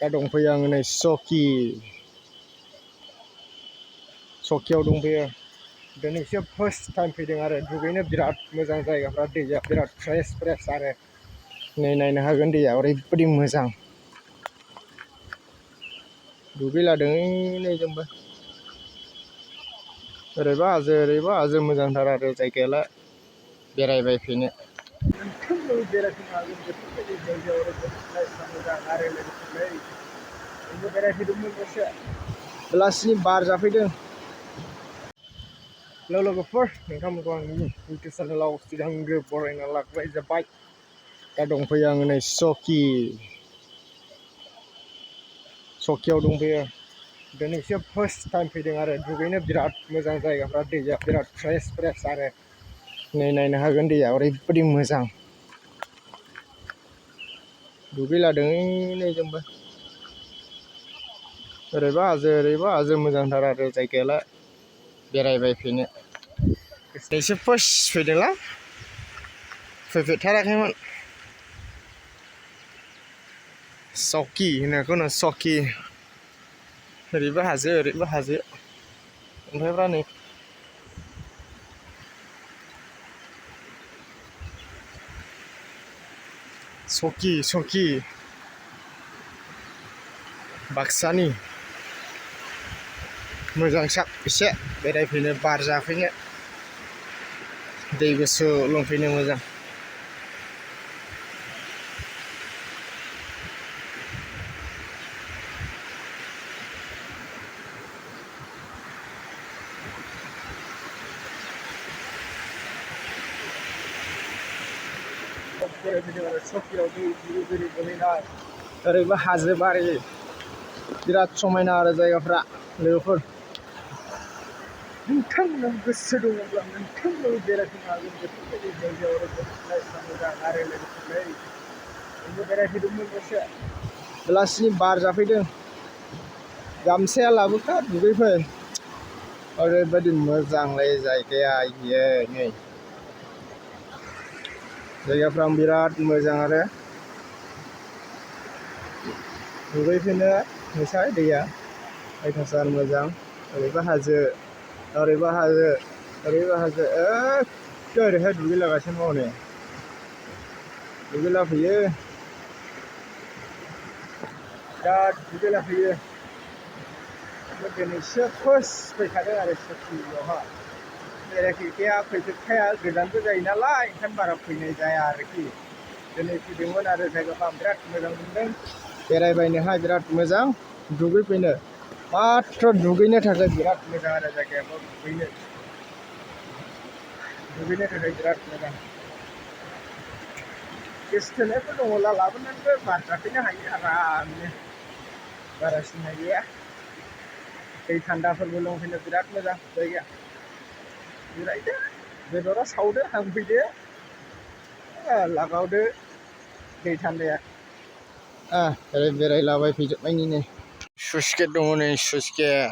दा दंफैयो आङो नै चौकियाव दंफैयो। दिनैसो फार्स्ट टाइम फैदों आरो दुगैनो बिराद मोजां जायगाफ्रा, दैया बिराद फ्रेश आरो नै नायनो हागोन दैया ओरैबायदि मोजां। दुगैलादों नै जोंबो ओरैबा हाजो मोजांथार आरो जायगायालाय बेरायबाय फैनो। नोंथांमोनबो बेरायफैनो हागोन बेफोरबायदि जायगायाव ओरैबायदि मोजां आरो लोगोफोरलै जोंबो बेरायफैदोंमोन दसे बेलासिनि बार जाफैदों। हेलौ लोगोफोर, नोंथांमोनखौ आंनि इउटुब चेनेलाव सिगांग्रो बरायना लाग्रोनाय जाबाय। दा दंफैयो आङो नै चौकियाव दंफैयो। दिनैसो फार्स्ट टाइम फैदों आरो दुगैनो बिराद मोजां जायगाफ्रा, दैया बिराद फ्रेश आरो नै नायनो हागोन दैया ओरैबायदि मोजां। दुगैलादों नै जोंबो ओरैबा हाजो मोजांथार आरो जायगायालाय बेरायबाय फैनो। एसे फार्स्ट फैदोंला, फैफेरथाराखैमोन। चौकि होनो चौकि, ओरैबो हाजो ओमफ्रायब्रा नै चौकि बाक्सानि मोजांसाब एसे बेरायफैनो बार जाफैनो दै गुसु लोंफैनो मोजां। चौकियाव दै गोलैनाय ओरैबो हाजो बारि बिराद समायना आरो जायगाफ्रा। लोगोफोर नोंथांमोना गोसो दङब्ला नोंथांमोनबो बेरायफैनो हागोन बेफोरबायदि जायगायाव ओरैबायदि मोजां आरो लोगोफोरलै जोंबो बेरायफैदोंमोन दसे बेलासिनि बार जाफैदों। गामसाया लाबोखा दुगैफै, ओरैबायदि मोजांलै जायगाया। नै जायगाफ्रा बिराद मोजां आरो दुगैफैनो नुसाय दैया अयथासार मोजां। ओरैबो हाजो एखे ओरैहाय दुगैलागासिनो हनै दुगैलाफैयो, बिराद दुगैलाफैयो। दिनैसो फार्स्ट फैखादों आरो चौकियावहाय फैफेरखाया गोजानबो जायो नालाय, ओंखायनो बारा फैनाय जाया आरोखि। दिनै फैदोंमोन आरो जायगाफ्रा बिराद मोजां मोनदों, बेरायबायनोहाय बिराद मोजां। दुगैफैनो माथ्र दुगैनो थाखाय बिराद मोजां आरो जायगायाबो, दुगैनो थाखाय बिराद मोजां। गोसोथोनायफोर दङब्ला लाबोनानैबो बार जाफैनो हायो आरामनो, बारा सिन्था गैया। दै थान्दाफोरबो लोंफैनो बिराद मोजां जायगाया। जिरायदो, बेदरा सावदो, हांफैदो, लागावदो दै थान्दाया। ओरै बेरायलाबायफैजोबनायनि नै स्लुइस गेट दङ, नै स्लुइस गेट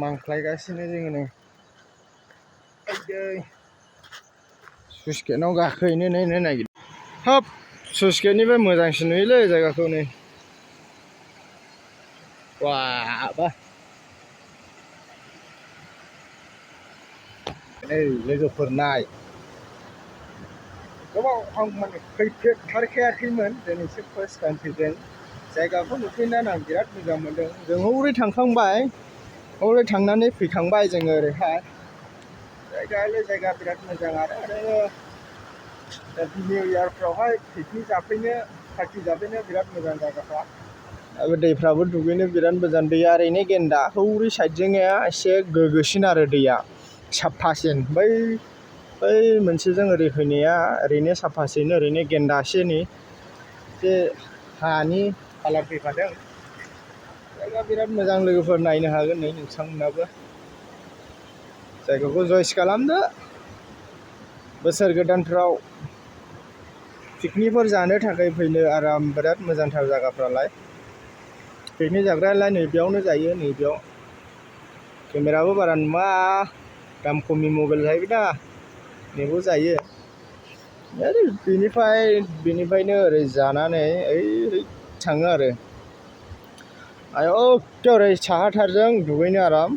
मांख्लायगासिनो जोङो नै स्लुइस गेटआव गाखोहैनो नागिरदों। हाब स्लुइस गेटनिफ्राय मोजांसिन नुयोलै जायगाखौ नै बा नै लोगोफोर नाय, गोबाव आं माने फैफेरथारखायाखैमोन, दिनैसो फार्स्ट टाइम फैदों। जायगाखौ नुफैनानै आं बिराद मोजां मोनदों। जों हरै थांखांबाय, हरै थांनानै फैखांबाय जोङो ओरैहाय। जायगा बिराद मोजां आरो निउ इयारफ्रावहाय पिकनिक जाफैनो, पार्टि जाफैनो बिराद मोजां जायगाफ्रा। आरो दैफ्राबो दुगैनो बिराद मोजां। दैया ओरैनो गेन्दा, हौरै साइडजोंनिया एसे गोग्गोसिन आरो दैया साफासिन। बै मोनसेजों ओरै फैनाया ओरैनो साफासिन, ओरैनो गेन्दासेनि बे हानि कालार फैखादों। जायगा बिराद मोजां लोगोफोर, नायनो हागोन नै नोंथांमोनाबो। जायगाखौ चयस खालामदो। बोसोर गोदानफ्राव पिकनिकफोर जानो थाखाय फैनो आराम, बिराद मोजांथार जायगाफ्रालाय। पिकनिक जाग्रायालाय नैबेयावनो जायो, नैबेयाव। केमेराबो बारा नुवा, दाम खमनि मबाइल जाहैबाय दा, नैबाव जायो। बेनिफ्रायनो ओरै जानानै ओरै थाङो आरो एखे ओरै साहाथारजों दुगैनो आराम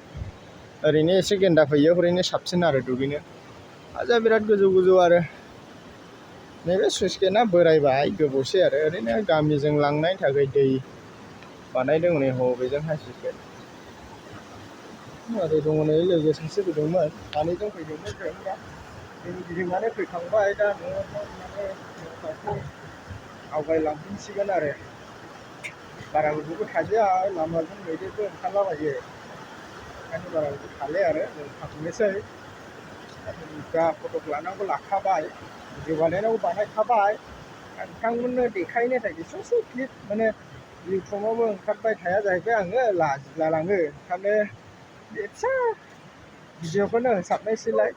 ओरैनो एसे गेन्दा फैयो ओरैनो साबसिन आरो दुगैनो हाजोआ बिराद गोजौ गोजौ आरो नैबे स्लुइस गेटआ बोरायबाय गोबावसै आरो ओरैनो गामिजों लांनायनि थाखाय दै बानायदों नै हबेजोंहाय स्लुइस गेट ओरै दङ नै लोगो सासे फैदोंमोन सानैजों फैदोंमोन जों दा गिदिंनानै फैखांबाय दा न'आव माने न'फारसे आवगायलांफिनसिगोन आरो बारा गोबावबो थाजाया लामाजों मैदेरबो ओंखारलाबायो ओंखायनो बारा गोबाव थाले आरो जों थांनोसै जा फटक लानांगौ लाखाबाय भिडिअ बानायनांगौ बानायखाबाय नोंथांमोननो देखायनो थाखाय ससे क्लिप माने इउटुबावबो ओंखारबाय थाया जाहैबाय आङो लाजिला लाङो ओंखायनो बे फिसा भिडिअखौनो होसाबनायसैलाय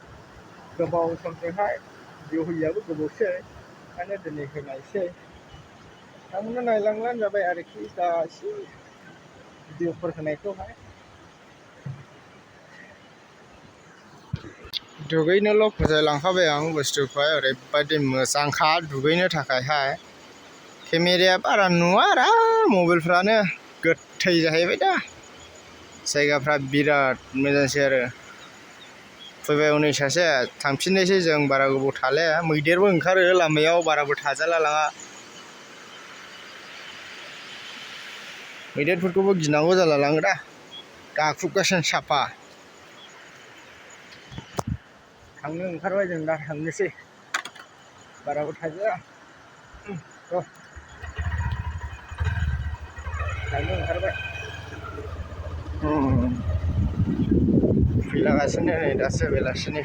गोबाव समजोंहाय भिडिअ होयैयाबो गोबावसै ओंखायनो दिनै होनायसै नोंथांमोननो नायलांब्लानो जाबाय आरोखि दा एसे भिडिअफोर होनायखौहाय दुगैनोल' फसायलांखाबाय आं बुस्थुखौहाय ओरैबायदि मोजांखा दुगैनो थाखायहाय केमेराया बारा नुवा आरो मबाइलफ्रानो गोथै जाहैबाय दा जायगाफ्रा बिराद मोजांसै आरो फैबाय हनै सासे थांफिननोसै जों बारा गोबाव थाले मैदेरबो ओंखारो लामायाव बाराबो थाजाला लाङा मैदेरफोरखौबो गिनांगौ जाला लाङो दा गाख्रुबगासिनो साफा थांनो ओंखारबाय जों दा थांनोसै बाराबो थाजाया थांनो ओंखारबाय फैलागासिनो नै दासो बेलासिनि